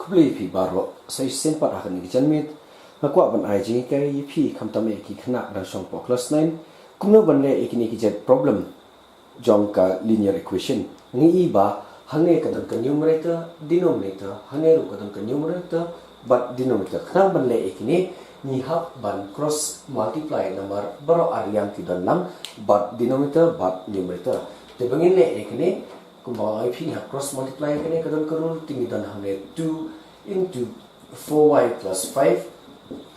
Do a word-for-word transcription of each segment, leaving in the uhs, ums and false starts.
Khublei phi baroh, sa shisien pat ha kane ka janmiet nga kwah ban ai jinghikai ïa phi khamtam ïa ki khynnah dang shong hapoh klas nine kumno ban leh ïa kine ki jait problem jong ka linear equation. Ngi i ba hangne ka don ka numerator, denominator, hangne ruh ka don ka numerator bad denominator. Khnang ban leh ïa kine ngi hap ban cross multiply namar baroh arliang ki don lang bad denominator bad numerator. Te ba ngin leh ïa kine, kumba nga ong ïa phi, ngi hap cross multiply ïa kane, ka don ka rule, te ngi don hangne two into four y plus five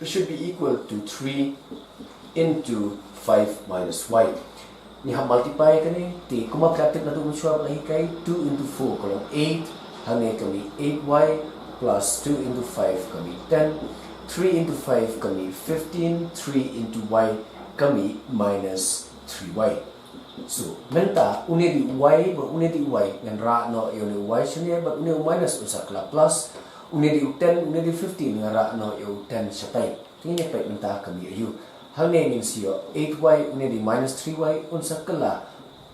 should be equal to three into five minus y. Ngi hap multiply ïa kane, te kumba phi la tip naduh mynshuwa ba la hikai, two into four ka long eight, hangne ka mih eight y plus two into five ka mih ten, three into five ka mih fifteen, three into y ka mih minus three y. So mynta une dei y bad une dei y, ngan rah noh ïa une u y shane bad une u minus un sa kylla plus, une dei u ten, une dei fifteen, ngan rah noh ïa u ten shatai. Te ngin ïa peit mynta ka mih aïu. Hangne ngin sa ïoh eight y, une dei minus three y, un sa kylla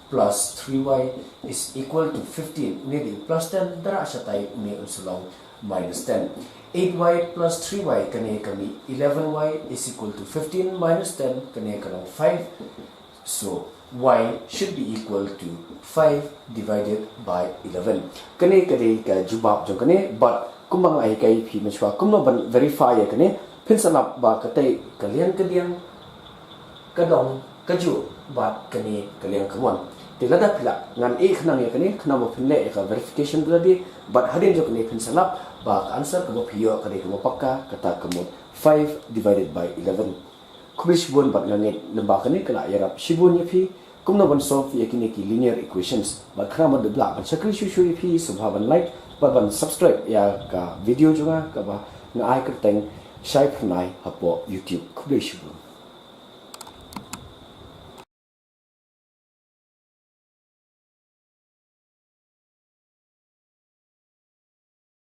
plus three y is equal to fifteen, une dei u plus ten, da rah shatai une un sa long minus ten. Eight y plus three y kane ka mih eleven y is equal to fifteen minus ten, kane ka long five. So y should be equal to five divided by eleven. Kane ka dei ka jubab jong kane, bad kumba nga hikai ïa phi mynshuwa kumno ban verify ïa kane, phin sa lap ba katei ka liang kadiang, ka dong, ka juh bad kane ka liang kamon. Te lada phi lah, ngan ïeh khnang ïa kane khnang ba phin leh ïa ka verification da lade, bad hadien jong kane phin sa lap ba ka answer kaba phi ïoh ka dei kaba pakka, kata ka mut five divided by eleven. Khublei shibun bad nga ngeit lyngba kane ka la ïarap shibun ïa phi kumno ban solve ïa kine ki linear equations. Bad khnang ban dup lah ban shakri shuh shuh ïa phi, sngewbha ban like bad ban subscribe ïa ka video jong nga kaba nga ai kyrteng Shai Phyrnai hapoh YouTube. Khublei shibun.